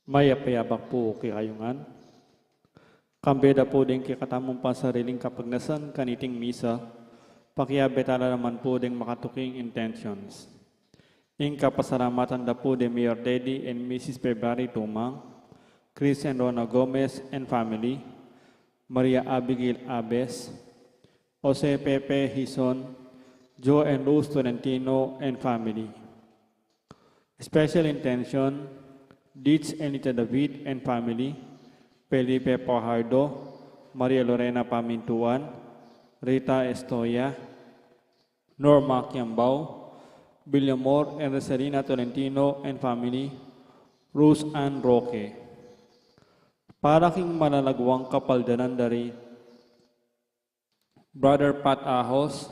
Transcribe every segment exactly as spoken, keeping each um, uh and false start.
Mayap a yabak pu kekayu ngan. Kambe da pu deng kekatamung pansariling kapagnasan kaniting misa, pakiabe tala naman pu deng makatuking intentions. Ing kapasalamatan da pu de Mayor Teddy and Missus February Tumang, Chris and Rona Gomez and family, Maria Abigail Abes, Jose Pepe Hison, Joe and Rose Tolentino and family. Special intention, Ditch and Nita David and family, Felipe Fajardo, Maria Lorena Pamintuan, Rita Estoya, Norma Kiambao, Villamor and Rosalina Tolentino and family, Rose Ann Roque. Para king malalaguang kapaldanan dari Brother Pat Ahos,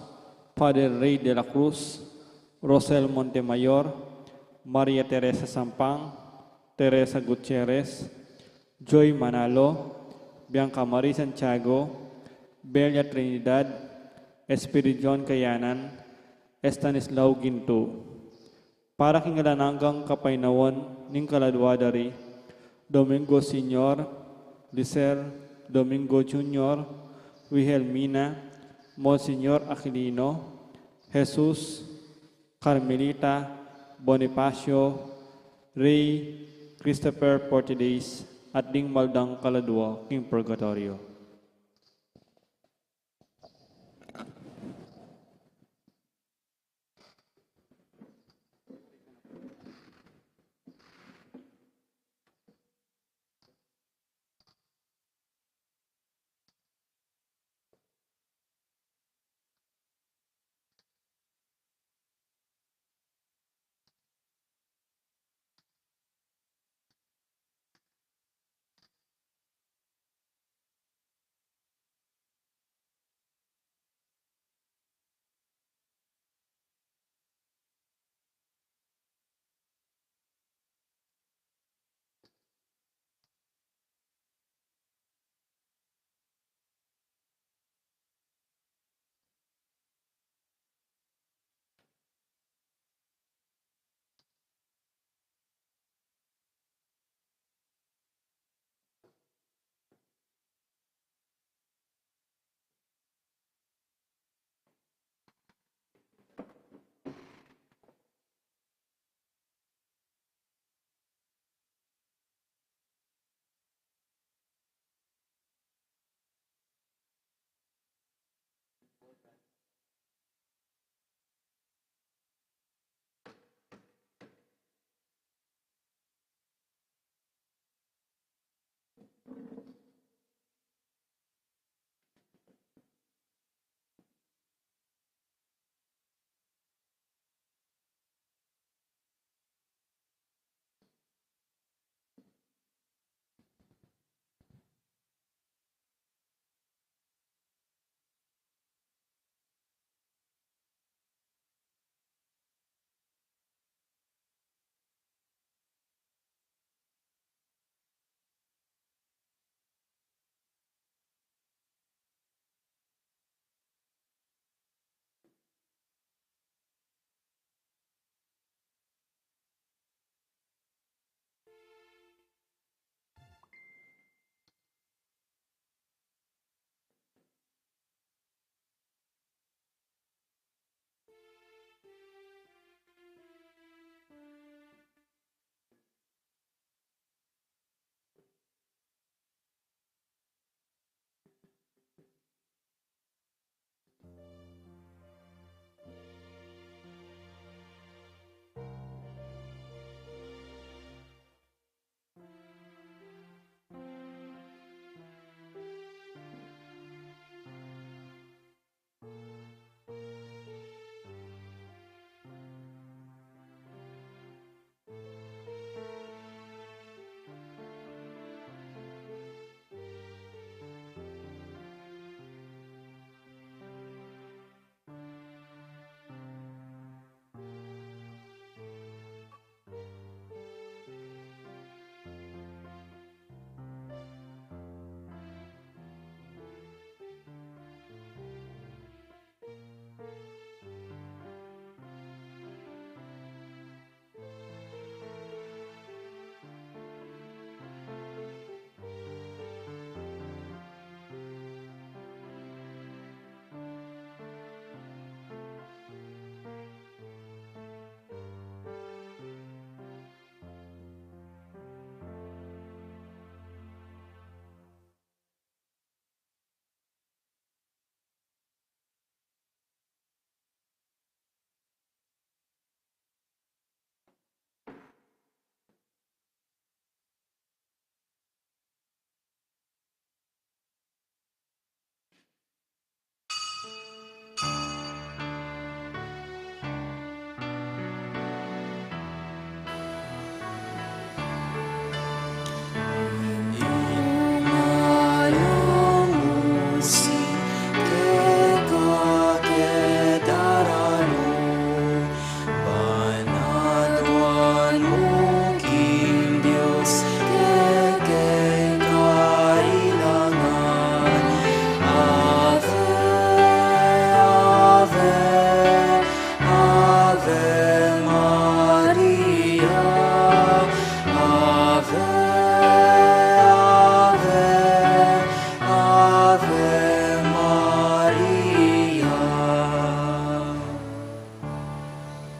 Father Ray de la Cruz, Rosel Montemayor, Maria Teresa Sampang, Teresa Gutierrez, Joy Manalo, Bianca Marie Santiago, Belia Trinidad, Espiridion Kayanan, Estanislao Ginto. Para king alang anggang kapaynawan ning kaladua dari Domingo Senior, Lizer, Domingo Junior, Wilhelmina, Monsignor Aquilino, Jesus, Carmelita, Bonifacio, Ray, Christopher Portides, at ding maldang kaladua king purgatorio.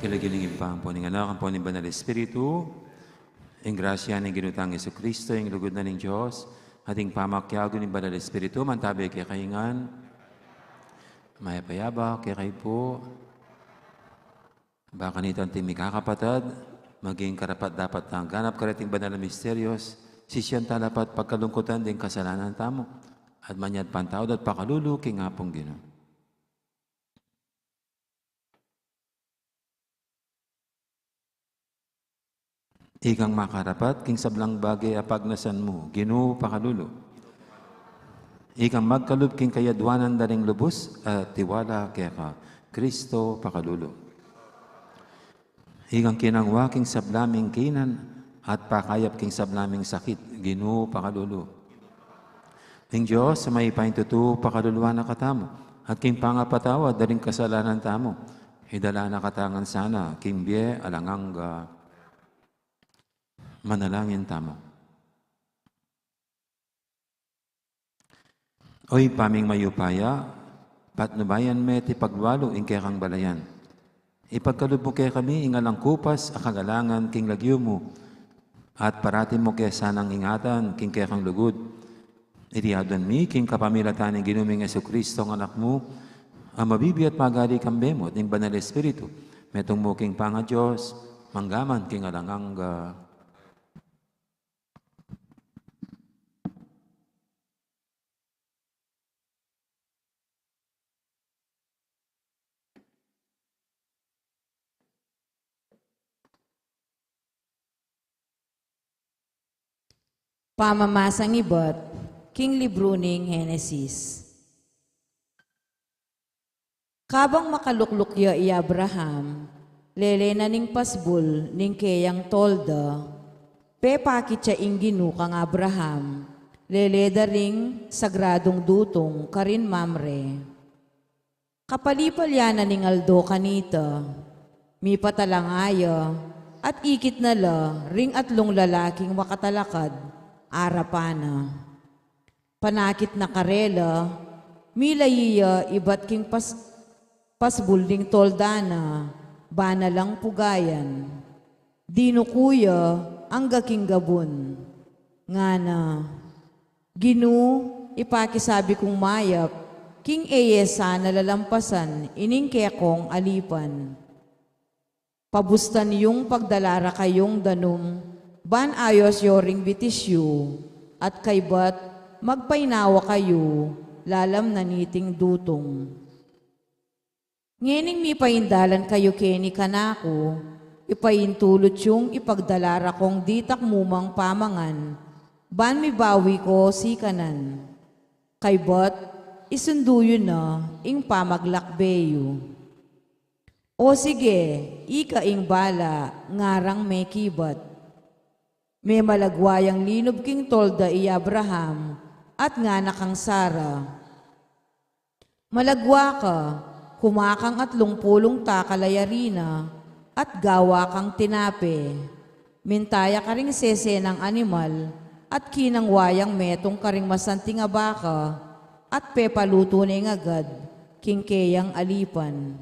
Lagyu ning Ibpa, ampo ning Anak, ampo ning Banal Espiritu. Ing grasya ning Ginu tang Jesucristo, ing lugud na ning Dios, at ing pamakiabe ning Banal Espiritu, mantabe kekayu ngan. Mayap a abak kekayu pu. Ba kanita anting mikakapatad, maging karapat-dapat tang ganap kareting banal a misteryos, sisian ta la pat pagkalungkutan ding kasalanan tamu, at manyawad pang tawad at pakalulu king Apung Ginu. Ikang makarapat king sablang bage a pagnasan mu, Ginu, pakalulu. Ikang magkalub king kayadwanan da ring lubus a tiwala keka, Kristo, pakalulu. Ikang kinangwa king sabla ming kainan at pakayap king sabla ming sakit, Ginu, pakalulu. Ing Dios a mayupaya king tutu, pakaluluan na katamu, at king pangapatawad da ring kasalanan tamu, idala na kata ngan sana king bie alang angga. Manalangin tamu. O Ibpa ming mayupaya, patnubayan me at ipaglualu ing kekang balayan. Ipagkalub mu kekami ing alang kupas a kagalangan king lagyu mu, at parati mu ke sanang ingatan king kekang lugud. Iti aduan mi king kapamilatan ning Ginu ming Jesucristo, ing Anak mu, a mabibie at magari kambe mu at ning Banal Espiritu, metung mu king pangaDios, mangga man king alang angga. Pamamasang ibat king libru ning Henesis. Kabang makalukluk ya i Abraham, lele na ning pasbul ning keyang tolda, pepakit ya ing Ginu kang Abraham, lele da ring sagradung dutung karin Mamre. Kapalipalya na ning aldo kanita, mipatalanga ya, at ikit na la ring atlung lalaking makatalakad arapan na. Panakit na karela, milayi ya ibat king pas-, pasbul ning tolda na, ba na lang pugayan. Dinuku ya angga king gabun. Ngana, Ginu, ipakisabi kung mayap, king e ye sana lalampasan ining kekong alipan. Pabustan yung pagdala ra kayung danum, ban ayos yo ring bitis yu, at kaybat magpainawa kayu lalam na niting dutung. Ngening mipaindalan kayu keni kanaku, ipaintulut yung ipagdala ra kong ditak mumang pamangan, ban mibawi ko sikanan. Kaybat, isundu yu na ing pamaglakbe yu. O sige, ika ing bala, ngarang mekibat. Memalagwa yang linub king tolda i Abraham, at ngana kang Sara, Malagwa ka, kumuha kang atlung pulung takal a arina, at gawa kang tinape. Minta ya karing sese nang animal, at kinangwa yang metung karing masanting a baka, at pepalutu ne ing agad king keyang alipan.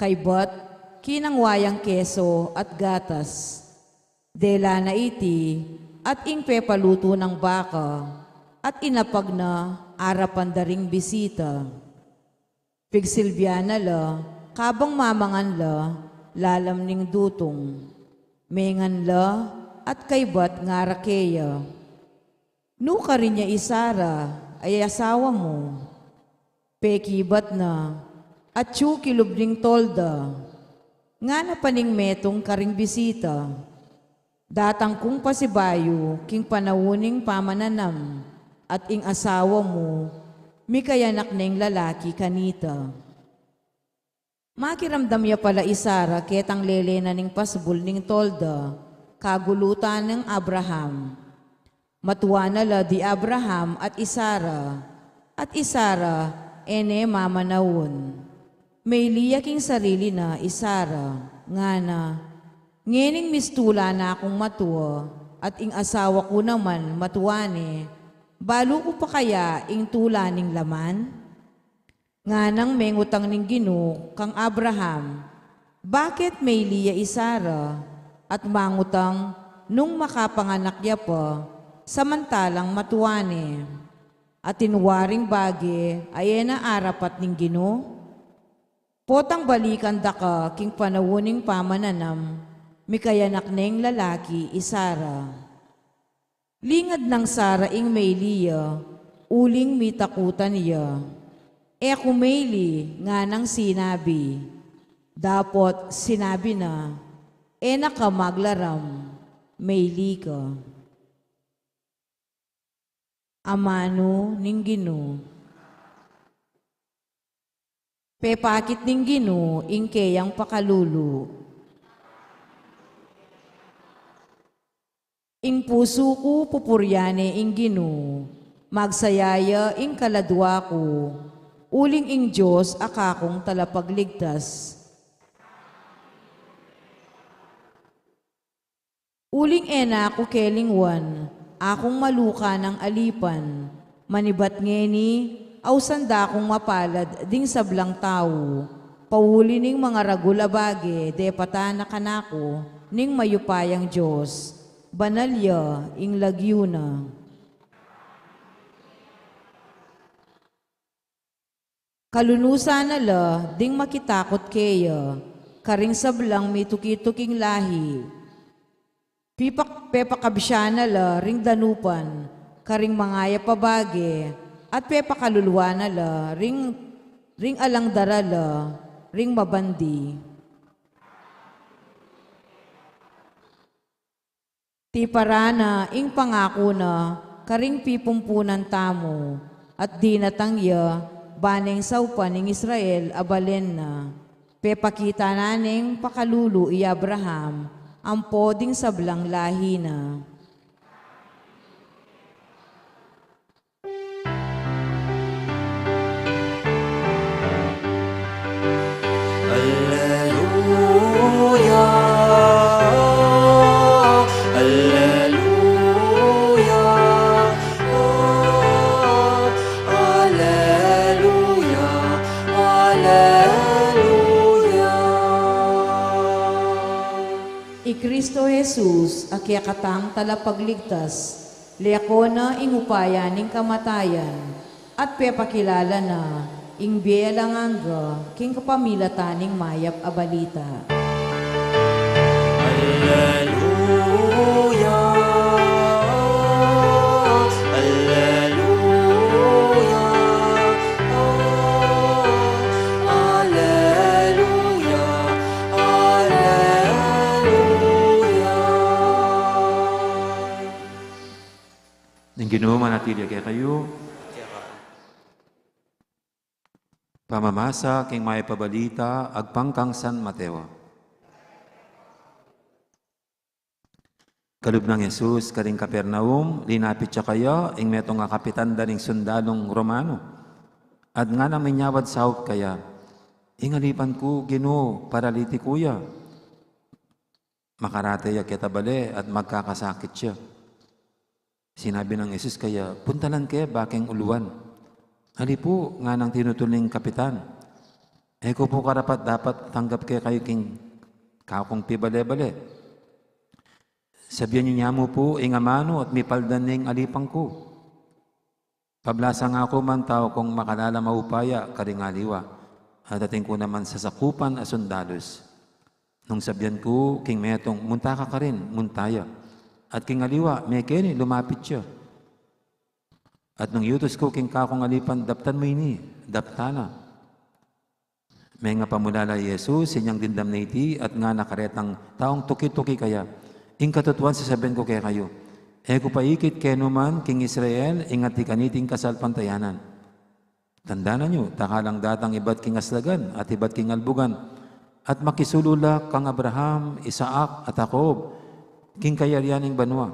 Kaybat, kinangwa yang keso at gatas. Dela na iti, at ing pepalutu nang baka, at inapag na arapan da ring bisita. Pigsilbian na la, kabang mamangan la, lalam ning dutung. Mengan la, at kaybat ngara keya, Nu karin ya i Sara, a asawa mu? Pekibat na, Atyu kilub ning tolda. Ngana pa ning metung karing bisita, Datang kung pasibayu king panaun ning pamananam, at ing asawa mu, mikayanak neng lalaki kanita. Makiramdam ya pala i Sara ketang lele na ning pasbul ning tolda, kagulutan nang Abraham. Matua na la di Abraham at i Sara, at i Sara e ne mamanaun. Meili ya king sarili na i Sara, ngana, Ngening mistula na kung matua, at ing asawa ku naman matua ne, balu ku pa kaya ing tula ning laman? Nganang mengutang ning Ginu kang Abraham, Bakit maili ya i Sara at mangutang nung makapanganak ya pa samantalang matua ne? Atin waring bage a e na arapat ning Ginu? Potang balikan da ka king panaun ning pamananam, mikayanak neng lalaki i Sara. Lingad nang Sara ing maili ya, uling mitakutan ya. E ku maili, nganang sinabi. Dapot sinabi na, e na ka maglaram, maili ka. Amanu ning Ginu. Pepakit ning Ginu ing keyang pakalulu. Ing pusu ku pupurian ne ing Ginu, magsaya ya ing kaladua ku, uling ing Dios a kakung talapagligtas. Uling e na ku kelingwan, akung maluka nang alipan, manibat ngeni, ausan da kung mapalad ding sablang tau, pauli ning mangaragul a bage depatan na kanaku ning mayupayang Dios, banal ya ing lagyu na. Kalunusan na la ding makitakut keya, karing sablang mituki-tuking lahi. Pipak-, pepakabsyan na la ring danupan, karing mangayap a bage, at pepakaluluan na la ring, ring alang darala, ring mabandi. Tiparan na ing pangaku na karing pipumpunan tamu, at dinatang ya ba neng saupan ning Israel a balen na. Pepakita na neng pakalulu i Abraham, ampo ding sablang lahi na. Alleluia, alleluia, alleluia, alleluia. I Kristo Jesus, a kekatang talapagligtas, lekon na ing upaya ning kamatayan, at pepakilala na ing bie alang angga king kapamilatan ning mayap a balita. Alleluia, alleluia, alleluia, alleluia. Ing Ginu manatili ya kekayu. Pamamasa king mayap a balita agpang kang San Mateo. Kalub nang Jesus karing Capernaum, linapit ya kaya ing metung a kapitan da ring sundalung Romano. At ngana nang minyawad saup kaya, ing alipan ku, Ginu, paralitiku ya. Makarate ya keta bale at magkakasakit ya. Sinabi nang Jesus kaya, puntalan ke ba keng uluan. Ali pu, nganang tinutul ning kapitan. E ku pu karapat-dapat tanggap kekayu king kakung pibale-bale. Sabian yu ne mu pu ing amanu at mipaldan ne ing alipan ku. Pablasang aku man tau kung makalalam a upaya karing aliwa, at atin ku naman sasakupan a sundalus. Nung sabian ku king metung, munta ka karin, munta ya. At king aliwa, mekeni, lumapit ya. At nung iutus ku king kakung alipan, daptan mu ini, daptan na. Mengapamulala i Jesus inyang dimdam na iti, at ngana karetang taung tuki-tuki kaya, ing katutuan sasabian ku kekayu, e ku pa ikit kenu man king Israel ing atiu kaniting kasalpantayanan. Tandanan yu, dakalang datang ibat king aslagan at ibat king albugan, at makisulu la kang Abraham, Isaac, at Jacob king kayarian ning banua.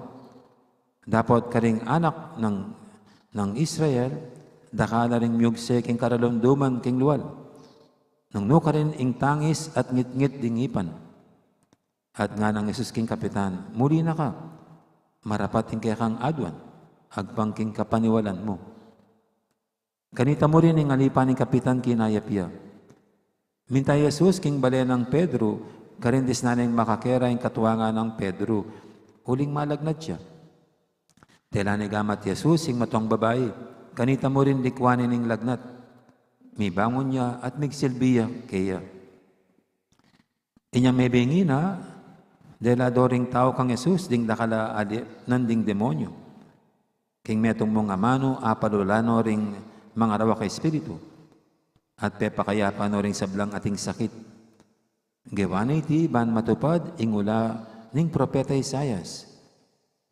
Dapot karing anak nang, nang Israel, dakal la ring miugse king karalumduman king lual. Nung nukarin ing tangis at ngitngit ding ipan. At nganang Jesus king kapitan, muli na ka, marapat ing kekang aduan, agpang king kapaniwalan mu. Kanita mu rin ing alipan ning kapitan kinayap ya. Minta i Jesus king bale nang Pedro, karin disnan neng makakera ing katuangan nang Pedro, uling malagnat ya. Tela ne gamat Jesus ing matuang babai, kanita mu rin likuan ne ing lagnat. Mibangun ya at migsilbi ya keya. Inyang mebie ngana, dela do ring tau kang Jesus ding dakal a ali-, nanding demonyo. King metung mung amanu, apalula no ring mangarawak a espiritu, at pepakayapan no ring sablang ating sakit. Gewa na iti ban matupad ing ula ning propeta Isaias.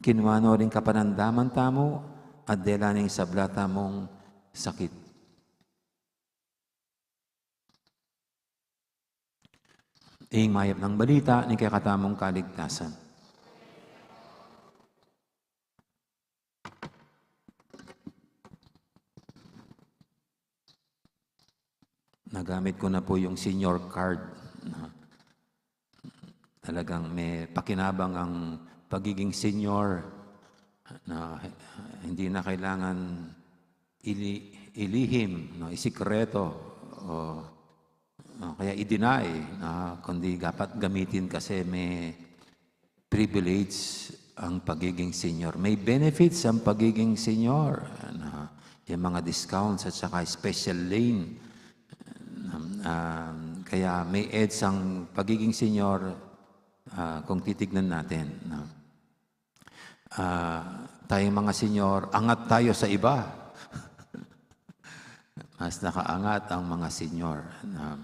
Kinua no ring kapanandaman tamu, at dela ning sabla tamung sakit. Ing mayap nang balita ning kekatamung kaligtasan. Nagamit ko na po yung senior card. Na talagang may pakinabang ang pagiging senior, na hindi na kailangan ili-, ilihim, no, isikreto, o, o kaya i-deny, na kundi dapat gamitin kasi may privilege ang pagiging senior. May benefits ang pagiging senior. Na, yung mga discounts at saka special lane. Um, um, kaya may edge ang pagiging senior, ah, kung titignan natin, no? Ah, tayong mga senior, angat tayo sa iba. Mas nakaangat ang mga senior, no?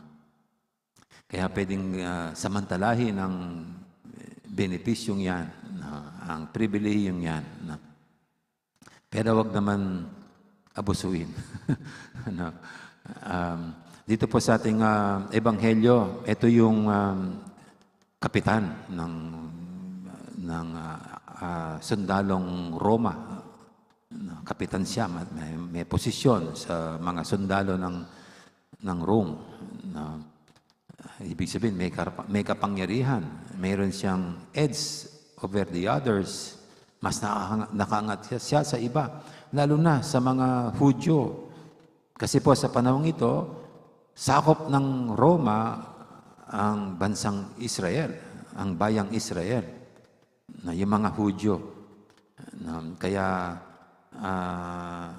Kaya pwedeng, ah, samantalahin ang benepisyong yan, no? Ang pribilehiyong yan, no? Pero wag naman abusuin. Ano? Um, dito po sa ating, ah, ebanghelyo, ito yung, um, kapitan ng, ng, ah, ah, sundalong Roma. No, kapitan siya, ma-, may, may posisyon sa mga sundalo ng, ng Rome. No? Ibig sabihin, may karapa-, may kapangyarihan. Mayroon siyang edge over the others. Mas nakahanga-, nakaangat siya, siya sa iba. Lalo na sa mga Hudyo. Kasi po sa panahong ito, sakop ng Roma ang bansang Israel, ang bayang Israel, na yung mga Hudyo. Na, kaya, ah,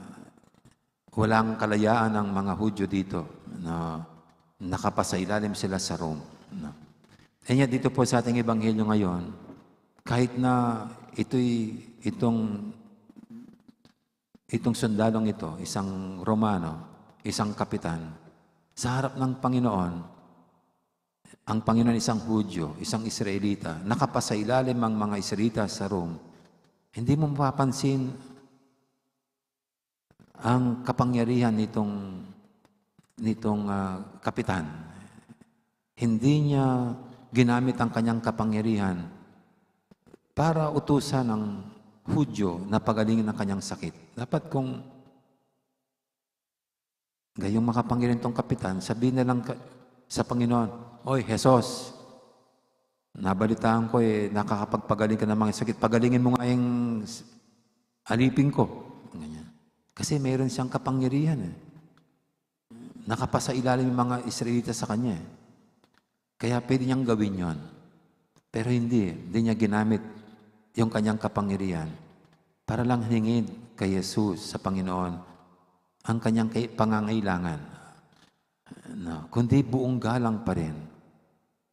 walang kalayaan ang mga Hudyo dito, na nakapasailalim sila sa Rome, no? E niya dito po sa ating ebanghelyo ngayon, kahit na ito'y, itong, itong sundalong ito, isang Romano, isang kapitan, sa harap ng Panginoon, ang Panginoon isang Hudyo, isang Israelita, nakapasailalim ang mga Israelita sa Rome, hindi mo mapapansin ang kapangyarihan nitong, nitong, ah, kapitan. Hindi niya ginamit ang kanyang kapangyarihan para utusan ang Hudyo na pagalingin ang kanyang sakit. Dapat kung gayong makapangyarihan tong kapitan, sabihin na lang ka-, sa Panginoon, "Oy, Jesus, nabalitaan ko, eh, nakakapagpagaling ka ng mga sakit. Pagalingin mo nga yung s-, alipin ko." Ganyan. Kasi meron siyang kapangyarihan, eh. Nakapasailalim yung mga Israelita sa kanya, eh. Kaya pwede niyang gawin yon. Pero hindi, hindi niya ginamit yung kanyang kapangyarihan para lang hingin kay Jesus sa Panginoon ang kanyang kay-, pangangailangan. No, kundi buong galang pa rin.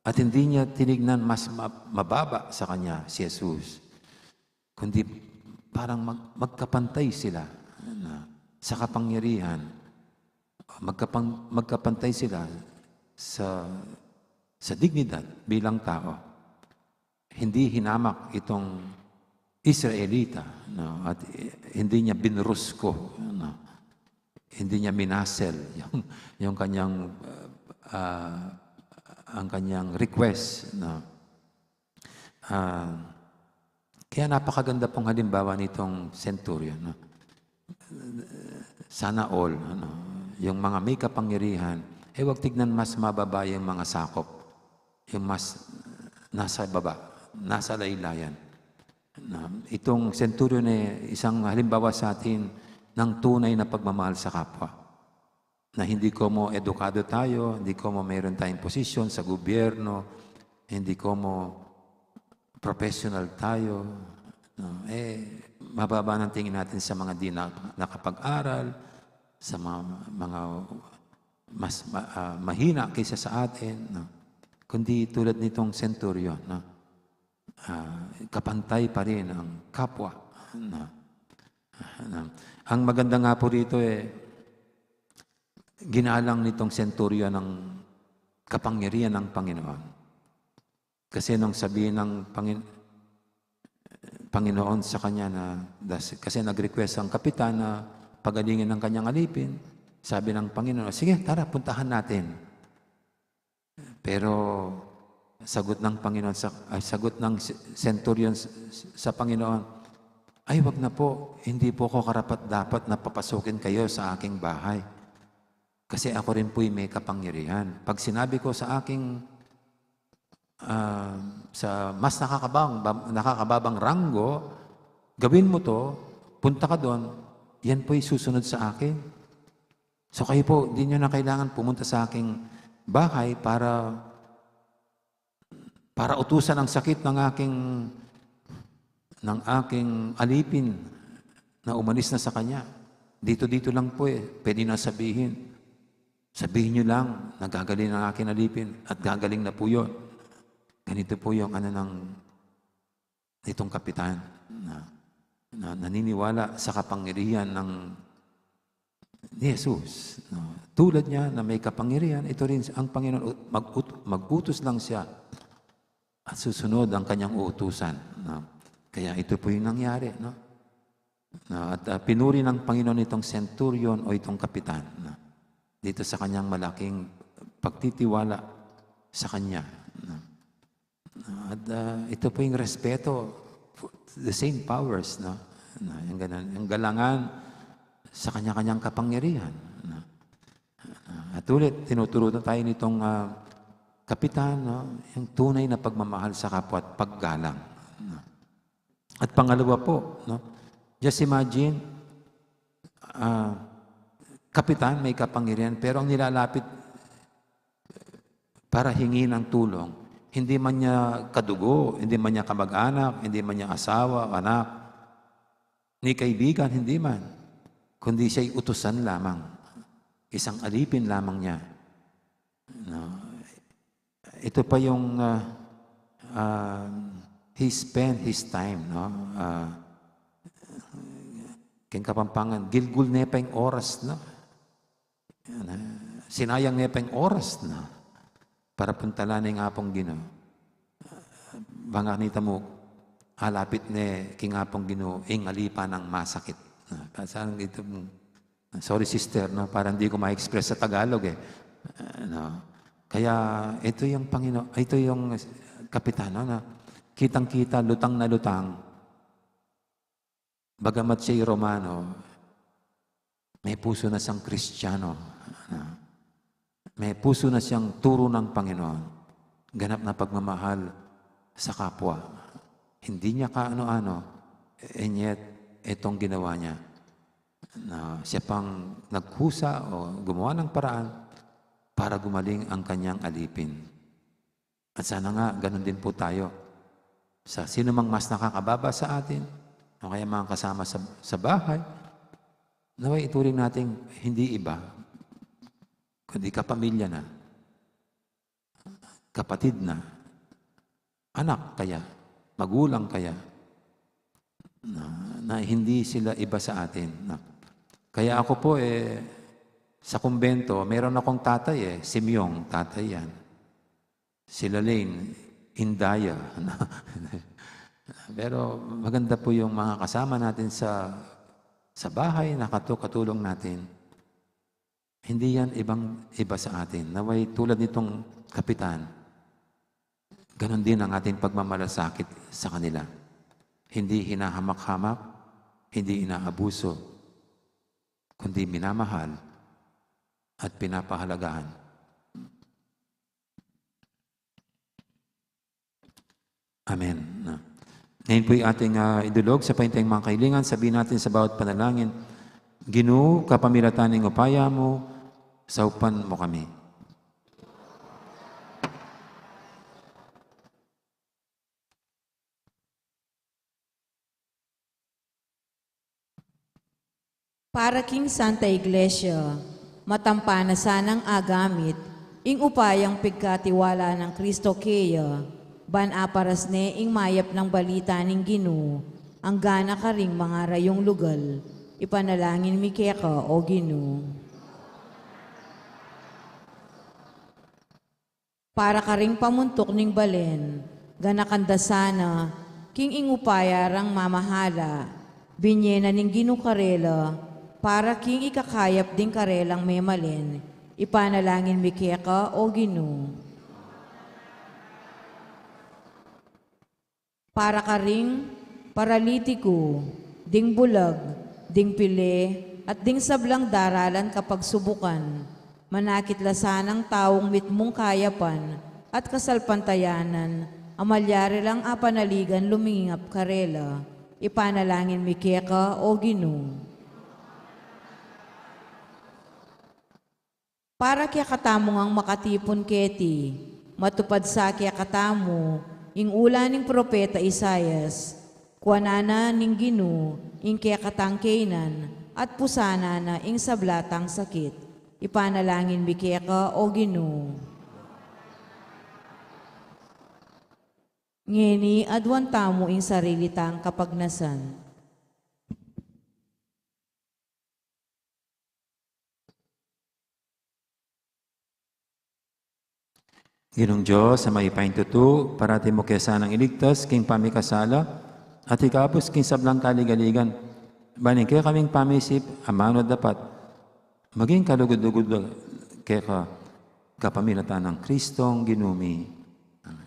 At hindi niya tinignan mas ma-, mababa sa kanya si Jesus, kundi parang mag-, magkapantay sila, no, sa kapangyarihan. Magkapang-, magkapantay sila sa, sa dignidad bilang tao. Hindi hinamak itong Israelita, no? At, eh, hindi niya binrusko, no? Hindi niya minasel yung, yung kanyang, ah, ang kanyang request, no? Ah, kaya napakaganda pong halimbawa nitong centurion, no? Sana all, ano, yung mga may kapangyarihan, eh, wag tignan mas mababa yung mga sakop, yung mas nasa baba, nasa laylayan. Na, itong centurion ay isang halimbawa sa atin ng tunay na pagmamahal sa kapwa. na hindi komo edukado tayo, hindi komo meron tayong posisyon sa gobyerno, hindi komo professional tayo, no? Eh, mababa ang tingin natin sa mga di na, nakapag-aral, sa mga, mga mas ma-, ah, mahina kaysa sa atin, no? Kundi tulad nitong centurion, no? Ah, kapantay pa rin ang kapwa, no? Ah, no? Ang maganda nga po rito, eh, ginalang nitong centurion ang kapangyarihan ng Panginoon. Kasi nung sabihin ng Pangin-, Panginoon sa kanya na, das-, kasi nag-request ang kapitan na pagalingin ang kanyang alipin, sabi ng Panginoon, "Sige, tara, puntahan natin." Pero sagot ng Panginoon sa, ay, sagot ng se-, centurion sa, sa Panginoon, "Ay, wag na po. Hindi po ako karapat-dapat na papasukin kayo sa aking bahay. Kasi ako rin po'y may kapangyarihan. Pag sinabi ko sa aking, ah, sa mas nakakabang-, ba-, nakakababang ranggo, 'Gawin mo 'to, punta ka doon,' yan po'y susunod sa akin. So kayo po, di niyo na kailangan pumunta sa aking bahay para, para utusan ang sakit ng aking, ng aking alipin na umalis na sa kanya. Dito-dito lang po eh, pwede na sabihin. Sabihin niyo lang, nagagaling ang aking alipin at gagaling na po yun." Ganito po yung ano ng, nitong kapitan na, na naniniwala sa kapangyarihan ng, ni Jesus, no? Tulad niya na may kapangyarihan, ito rin ang Panginoon, ut-, mag-ut-, mag-utos lang siya at susunod ang kanyang uutusan, no? Kaya ito po yung nangyari, no? No, at, ah, pinuri ng Panginoon itong centurion o itong kapitan, no? Dito sa kanyang malaking pagtitiwala sa kanya, no? At, ah, ito po yung respeto, the same powers, no? Na, yung ganun, yung galangan sa kanya-kanyang kapangyarihan, no? Ah, at ulit, tinuturo na tayo nitong, ah, kapitan, no? Yung tunay na pagmamahal sa kapwa at paggalang, no? At pangalawa po, no? Just imagine, ah, kapitan, may kapangyarihan, pero ang nilalapit para hingi ng tulong, hindi man niya kadugo, hindi man niya kamag-anak, hindi man niya asawa, anak, ni kaibigan, hindi man. Kundi siya'y utusan lamang. Isang alipin lamang niya. No? Ito pa yung, ah, ah, he spent his time, no? Ah, king Kapampangan, gilgul ne pa ing oras, no? Yan, ah, sinayang ne pa ing oras na para puntalan ing Apung Ginu. Bang kanita mu, alapit ne king Apung Ginu, ing alipan nang masakit. Ah, saan ito, sorry, sister, no? Parang di ko ma-express sa Tagalog, eh. Ah, no? Kaya ito yung Pangino-, ito yung kapitan, no, na kitang-kita, lutang na lutang. Bagamat siya'y Romano, may puso na siyang Kristiyano. May puso na siyang turo ng Panginoon. Ganap na pagmamahal sa kapwa. Hindi niya kaano-ano, and yet, itong ginawa niya. Na siya pang nagkusa o gumawa ng paraan para gumaling ang kanyang alipin. At sana nga, ganun din po tayo. Sa sino mang mas nakakababa sa atin, o kaya mga kasama sa, sa bahay, naway ituring nating hindi iba, kundi kapamilya na, kapatid na, anak kaya, magulang kaya, na, na hindi sila iba sa atin, no? Kaya ako po, eh, sa kumbento, meron akong tatay, eh, Simyong, tatay yan. Sila Lane, Indaya. Pero maganda po yung mga kasama natin sa, sa bahay, nakatu-, katulong natin. Hindi yan ibang iba sa atin. Naway tulad nitong kapitan, ganun din ang ating pagmamalasakit sa kanila. Hindi hinahamak-hamak, hindi inaabuso, kundi minamahal at pinapahalagahan. Amen. Na. Ngayon po'y ating, ah, idulog sa painteng mga kahilingan. Sabihin natin sa bawat panalangin, Ginu, kapamilatan ning upaya mu, Saupan mu kami. Para king Santa Iglesia, matampa na sanang agamit ing upayang pigkatiwala nang Kristo keya, ban aparas ne ing mayap nang balita ning Ginu, angga na karing mangarayung lugal. Ipanalangin mi keka, O Ginu. Para karing pamuntuk ning balen, ganakan da sana, king ing upaya rang mamahala, binye na ning Ginu karela, para king ikakayap ding karelang memalen, ipanalangin mi keka, O Ginu. Para karing paralitiku, ding bulag, ding pile, at ding sablang daralan kapagsubukan, manakit la sanang taung mitmung kayapan at kasalpantayanan, a malyari lang apanaligan lumingap karela, ipanalangin mi keka, O Ginu. Para kekatamu ngang makatipun keti, matupad sa kekatamu ing ula ning propeta Isaias, kuanan na ning Ginu ing kekatang kaynan at pusanan na ing sabla tang sakit. Ipanalangin mi keka, O Ginu. Ngeni aduan tamu ing sarili tang kapagnasan. Ginung Dios a mayupaya king tutu, parati mu ke sanang iligtas king pamikasala at ikabus king sablang kaligaligan, ban ing kekaming pamisip amanu at dapat maging kalugud-lugud keka kapamilatan nang Kristong Ginu mi. Amen.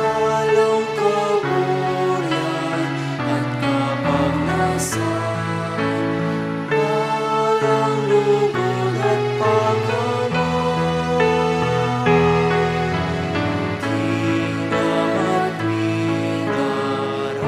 Balang kaburian at kapagnasan, balang lugud at pagkamal, king amat mi dararalan.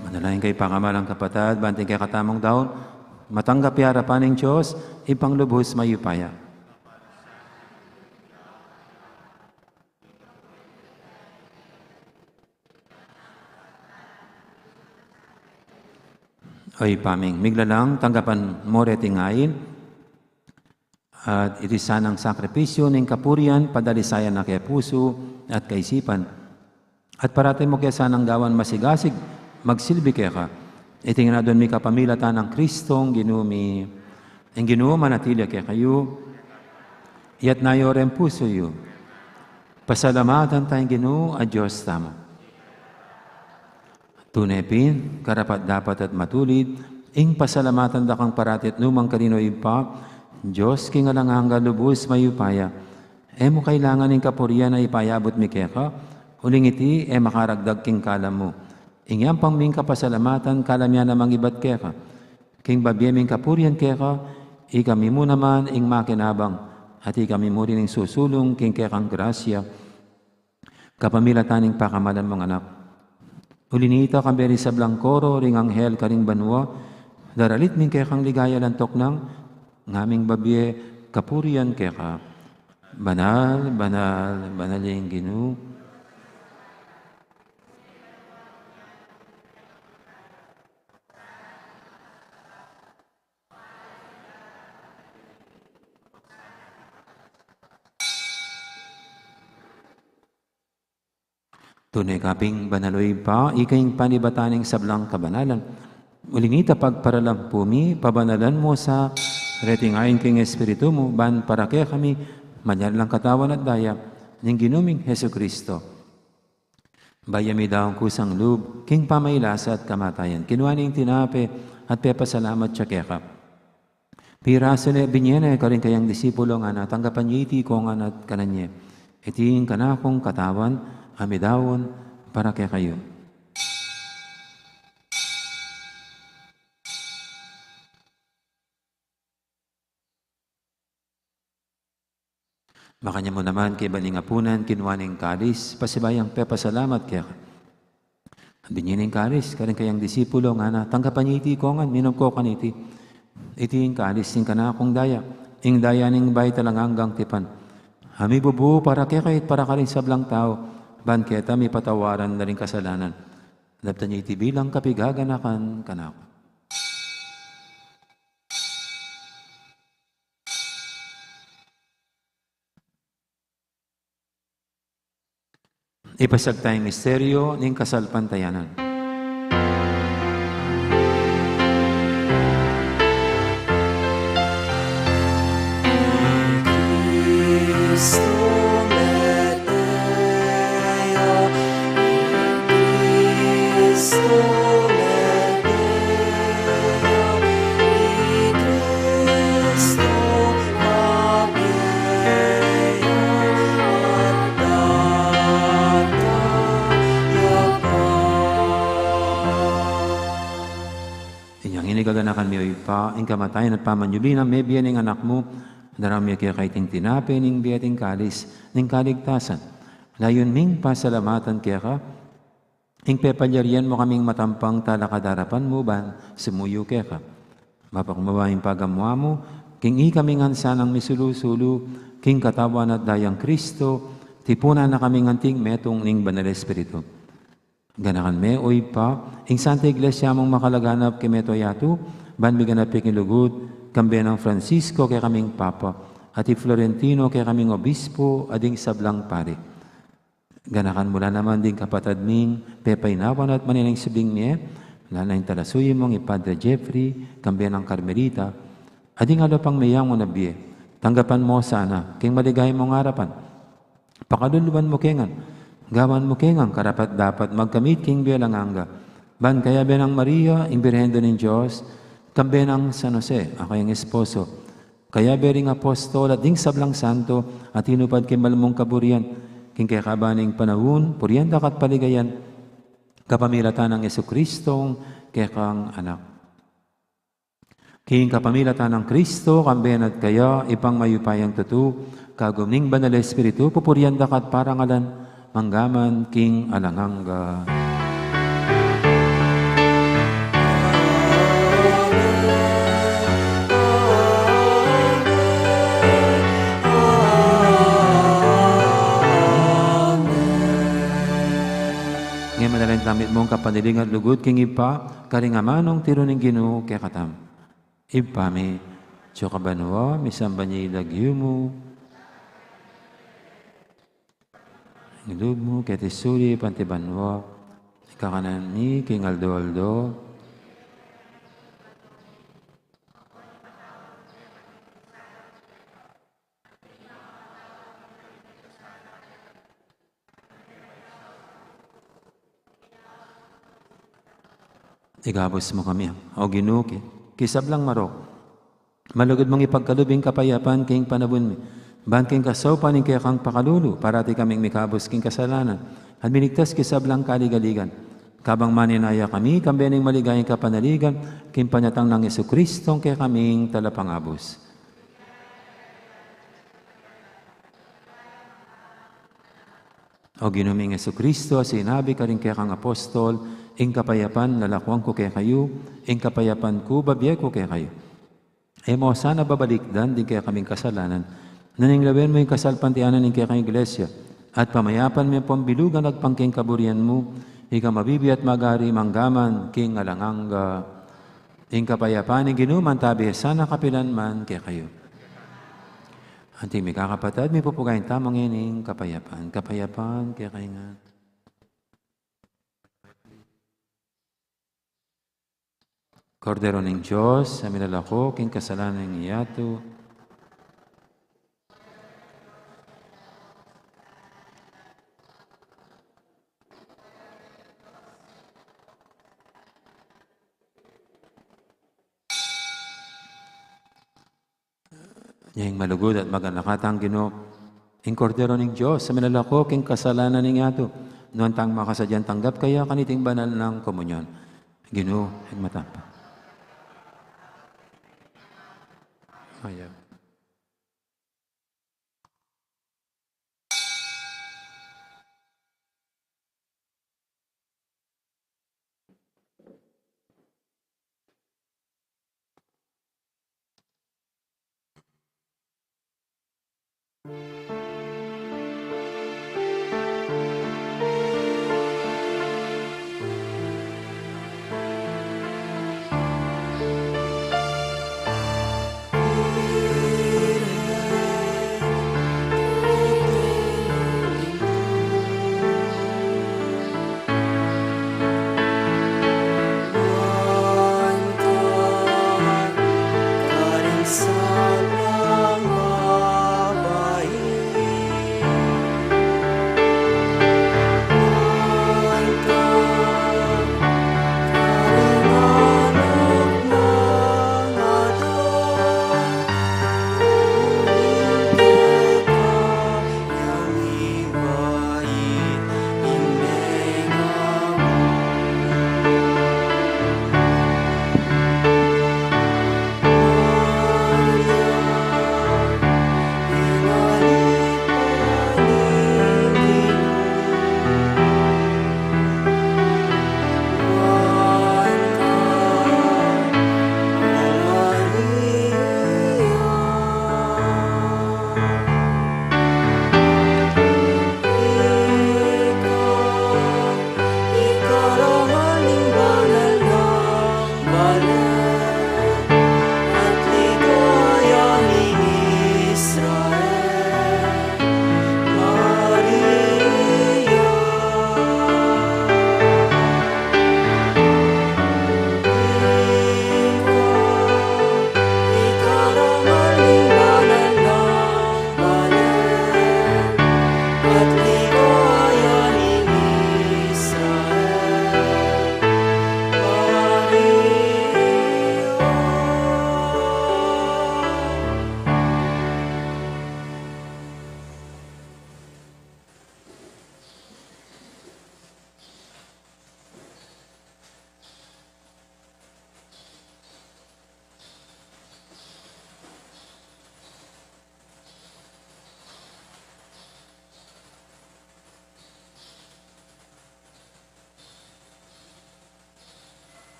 Manalangin kayu, pakamalan kung kapatad, ban ing kekatamung daun matanggap ya king arapan ning Dios, Ibpang lubus mayupaya. O Ibpa ming miglalang, tanggapan mu reting ain, at iti sanang sakripisyu ning kapurian, padalisayan na ke pusu at kaisipan. At parati mu ke sanang gawan masigasig magsilbi keka. Iti ngan aduan mi kapamilatan nang Kristong Ginu mi. Ing Ginu manatili ya kekayu. Iyatas yu reng pusu yu. Pasalamatan taya ing Ginu a Dios tamu. Tune pin, karapat-dapat at matulid ing pasalamatan da kang parati at nu man karin, O Ibpa, Dios king alang angga, lubus mayupaya. E mu kailangan ing kapurian a ipayabut mi keka, uling iti e makaragdag king kalam mu. Ing yampang ming kapasalamatan kalam ya namang ibat keka. King babie ming kapurian keka, ikami mu naman ing makinabang, at ikami mu rin ing susulung king kekang grasya. Kapamilatan ning pakamalan mung anak. Uli nita, kambe ring sablang koro ring anghel karing banua, daralit mi ing kekang ligaya, lantok nang ngaming babie kapurian keka. Banal, banal, banal ing Ginu. Tune ka pin banal, o Ibpa, ika ing panibatan ning sablang kabanalan. Uli nita, pagparalampu mi, pabanalan mu sa reting ain king Espiritu mu, ban para kekami maging lang katawan at daya ning Ginu ming Jesucristo. Bayu mi daun kusang lub king pamailasa at kamatayan, kinua ne ing tinape at pepasalamat ya keka. Pirasu ne, binie ne karing kayang disipulo, ngana, tanggapan ye iti kongan at kanan ye. Iti ing kanakung katawan a midaun para kekayu. Makanyan mu naman, kaybat ning apunan, kinua ne ing kalis, pasibayu yang pepasalamat keka. Binie ne ing kalis karing kayang disipulo, ngana, tanggapan ye iti kongan, minum ko kaniti. Iti ing kalis ning kanakung daya, ing daya ning bayu at alang anggang tipan, a mibubu para kekayu at para karing sablang tau, ban keta mipatawaran la ring kasalanan. Daptan ye iti bilang kapigaganakan kanaku. Ipasiag taya ing misteryu ning kasalpantayanan. Inyang ini gaganakan mi, o Ibpa, ing kamatayan at pamanyubli nang mebie ning Anak mu, darame mi keka iting tinape ning bie at ing kalis ning kaligtasan. Layun ming pasalamatan keka ing pepalyarian mu kaming matampang talakad king arapan mu ban sumuyu keka. Mapakumbaba ing pagamu-amu king ikami ngan sanang misulu-sulu king katawan at dayang Kristo, tipunan na kaming anting metung ning Banal Espiritu. Ganakan me, o Ibpa, ing Santa Iglesia mung makalaganap king mabilug a yatu, ban miganap ya king lugud, kambe nang Francisco kekaming Papa, at i Florentino kekaming Obispo, at ding sablang pari. Ganakan mu la naman ding kapatad ming pepainawan at maneneng subling mie, lalo na ing talasuyu mung i Padre Jeffrey, kambe nang Carmelita, at ding aliwa pang meyangu na bie. Tanggapan mu la sana king maligaya mung arapan. Pakaluluan mu ke ngan, gawan mu ke ngan karapat-dapat magkamit king bie alang angga. Ban kayabe nang Maria, ing Birhen Indu ning Dios, kambe nang San Jose, a kayang esposo, kayabe ring apostol at ding sablang santo a tinupad king mal mung kaburian, king kekaban ning panaun, purian da ka at paligayan, kapamilatan nang Jesucristong kekang Anak. King kapamilatan nang Kristo, kambe na at kaya, Ibpang mayupayang tutu, kagum ning Banal Espiritu, pupurian da ka at parangalan, mangga man king alang angga. Ngeni manalangin tamu mitmung kapanaligan at lugud king Ibpa, karing amanung tiru ning Ginu kekatamu. Ibpa mi, atsu ka banua, misamban ya ing lagyu mu. Ing lub mu keti sulip anti banua. Ing kakanan mi king aldo-aldo. Ikabus mu kami, O Ginu, ki, king sablang marok. Malugud mung ipagkalub ing kapayapan king panaun mi. Ban king kasaupan ning kekang pakalulu, parati kaming mikabus king kasalanan, at miligtas king sablang kaligaligan. Kabang manenaya kami, kambe ning maligayang kapanaligan, king panyatang nang Jesucristong kekaming Talapangabus. O Ginu ming Jesucristo, a sinabi karing kekang apostol, ing kapayapan lalakuan ku kekayu, ing kapayapan ku bibie ku kekayu. E mu sana babalikdan ding kekaming kasalanan, nune lawen mu ing kasalpantayanan ning kekang Iglesia, at pamayapan me pung bilugan agpang king kaburian mu, ika a mabibie at magari mangga man king alang angga. Ing kapayapan ning Ginu mantabi sana kapilan man kekayu. Anti mikakapatad, mipupugayan tamu ngening kapayapan. Kapayapan kekayu ngan. Kordero ning Dios, a milalako king kasalanan ning yatu. Nya ing malugud at maganaka tang Ginu, ing Kordero ning Dios, a milalako king kasalanan ning yatu. Nuan tang makasadyang tanggap kaya kaniting banal nang komunyon. Ginu, ing matapa. Mayap.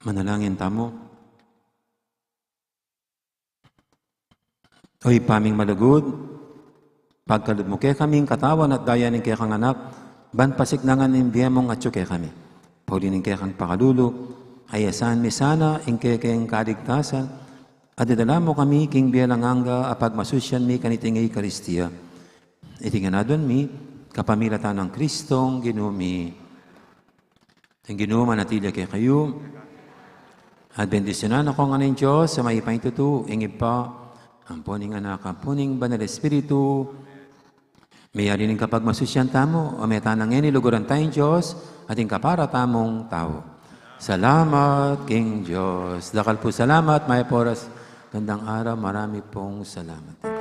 Manalangin tamu. O Ibpa ming malugud, pagkalub mu kekami ing katawan at daya ning kekang Anak, ban pasiknangan ing bie mung atyu kekami. Pauli ning kekang pakalulu, ayasan mi sana ing kekeng kaligtasan, at idala mu kami king bie alang angga a pagmasusyan mi kaniting Eukaristia. Iti ngan aduan mi, kapamilatan nang Kristong Ginu mi. Ing Ginu manatili kekayu. At bendisyunan na kayu ngan ning Dios a mayupaya king tutu, ing Ibpa, ampo ning Anak, ampo ning Banal Espiritu. Meyari ning kapagmasusyan tamu, o meta na ngeni luguran taya ing Dios, at ing kapara tamung tau. Salamat king Dios. Dakal pung salamat, mayap a oras, gandang araw, marami pong salamat.